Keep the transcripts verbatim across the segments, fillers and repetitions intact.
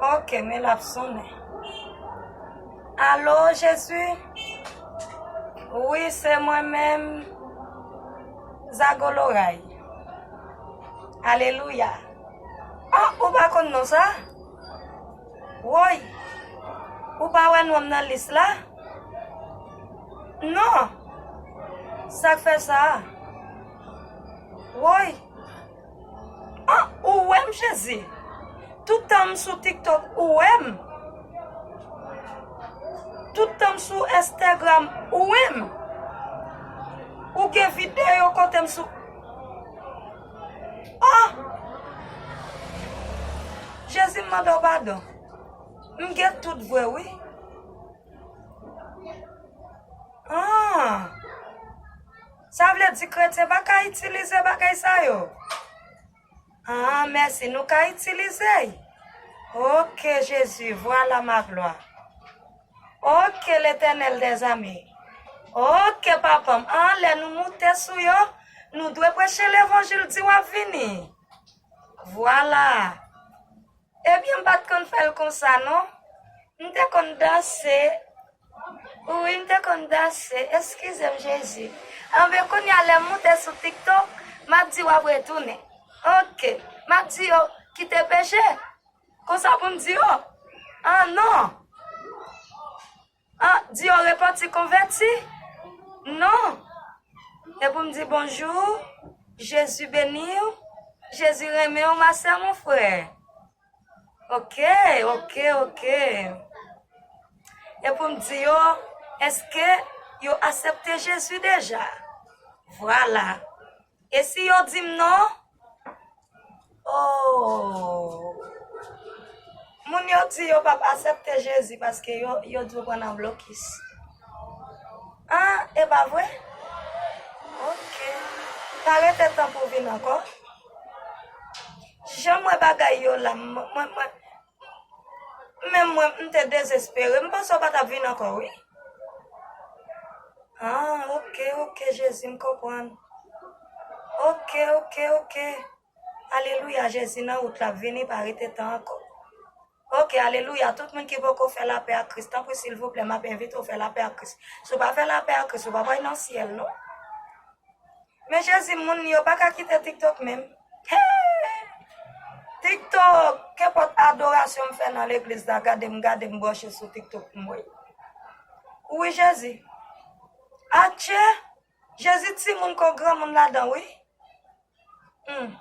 Ok, men l ap sonnen. Alo, Jezi? Wi, se mwen menm, Zago Loray. Alelouya. Ah, ou pa konn non sa? Woy! Ou pa wè non m nan lis la? Non! Sa k fè sa a? Woy! Ah, ou wè m, Jezi? Tout tan m sou TikTok, ou wè m? Tout tan m sou Instagram, ou wè m? Ou gen videyo kote m sou. Ah! Jezi, m mande w padon. M gen tout vre, wi. Ah! Sa vle di kretyen pa ka itilize bagay sa yo? Ah, mèsi, nou ka itilize y. Ok, Jezi, vwala ma glwa. Ok, Letènèl dèzame. Ok, papa m, an lè nou moute sou yo, nou dwe preche levanjil di w ap vini. Vwala. Ebyen, m pa t konn fè l konsa, non. M te konn danse. Wi, m te konn danse. Eskize m, Jezi. Anben, kounye a, lè m moute sou TikTok, m ap di w ap retounen. Ok. M ap di yo, kite peche. Konsa pou m di yo? Ah, non. Ah, di yo repanti, konvèti? Non. E pou m di bonjou, Jezi beni w, Jezi renmen w, ma sè, mon frè. Ok, ok, ok. E pou m di yo, èske yo aksepte Jezi deja? Vwala. E si yo di m non? Oh. Moun yo di yo p ap aksepte Jezi paske yo, yo di yo pran nan blokis. Ah, e pa vre? Ok. Pa rete tan pou w vin ankò. Jan m wè bagay yo la, mwen, mwen, mwen, menm mwen, m te dezespere. M panse w pa t ap vin ankò, wi. Ah, ok, ok, Jezi, m konprann. Ok, ok, ok. Alelouya, Jezi nan wout la, vini, pa rete tan ankò. Ok, alelouya, tout moun ki poko fè lapè ak Kris, tanpri, silvouplè, m ap envite w fè lapè ak Kris. Si w pa fè lapè ak Kris, ou pa pral nan syèl, non. Men Jezi, moun yo pa ka kite TikTok menm. Hey! TikTok, kenpòt adorasyon m fè nan legliz la, gade m, gade m branche sou TikTok pou m wè. Wi, Jezi. Atchè! Jezi, timoun kon granmoun ladan, wi. Hmm.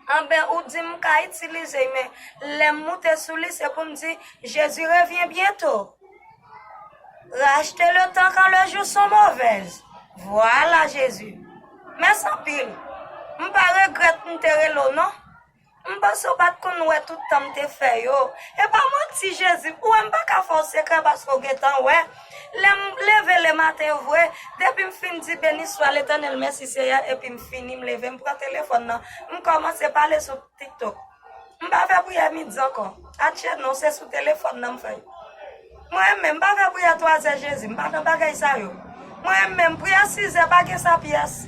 Anben, ou di m ka itilize, men lè m moute sou li, se pou m di, Jésus revient bientôt. Racheter le temps quand les jours sont mauvais. Vwala, Jezi. Mèsi anpil. M pa regrèt m te rele w, non. M panse w pa t konn wè tout tan m te fè yo. E pa manti, Jezi. Ou wè m pa ka fè w sekrè paske w gentan wè. Lè m leve lematen vre, depi m fin di beni swa Letènèl, mèsi Seyè, epi m fini, m leve, m pran telefòn nan, m kòmanse pale sou TikTok. M pa fè priyè midi ankò. Atchè non, se sou telefòn nan m fè l. Mwen menm, m pa fè priyè twazè, Jezi, m pa nan bagay sa yo. Mwen menm, priyè sizè pa gen sa pyès.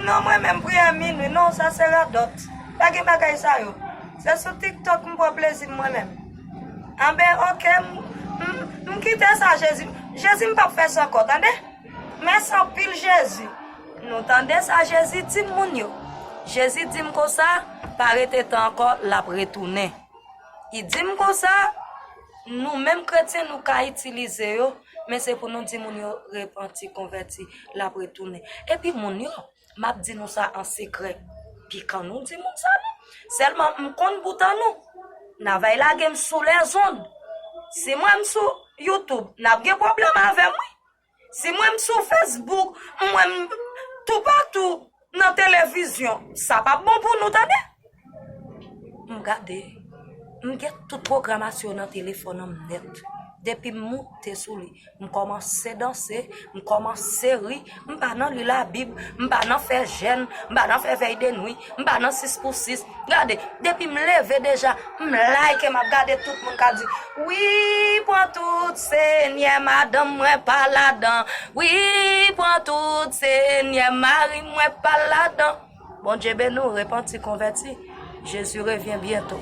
Non, mwen menm, priyè minwi, non, sa se radòt. Pa gen bagay sa yo. Se sou TikTok m pran plezi m mwen menm. Anben, ok, m, m, m kite sa, Jezi. Jezi, m p ap fè sa ankò, tande? Mèsi anpil, Jezi. Nou tande sa Jezi di moun yo. Jezi di m konsa, pa rete tan ankò, l ap retounen. Li di m konsa, nou menm kretyen, nou ka itilize yo, men se pou nou di moun yo repanti, konvèti, l ap retounen. Epi moun yo, m ap di nou sa an sekrè, pikan nou di moun sa non. Sèlman m konn bout an nou. N a vay lage m sou lèzond. Si m wè m sou YouTube, n ap gen pwoblèm avè m, wi. Si m wè m sou Facebook, m wè m toupatou nan televizyon, sa p ap bon pou nou, tande. M gade, m gen tout pwogramasyon nan telefòn an m nèt. Depi m moute sou li, m kòmanse danse, m kòmanse ri, m pa nan li Labib, m pa nan fè jèn, m pa nan fè vèy de nwi, m pa nan sis pou sis. Gade, depi m leve deja, m like, m ap gade tout moun k ap di, wi, pran tout, Senyè, madanm mwen pa ladan. Wi, pran tout, Senyè, mari mwen pa ladan. Bondye beni w, repanti, konvèti. Jezi revyen byento.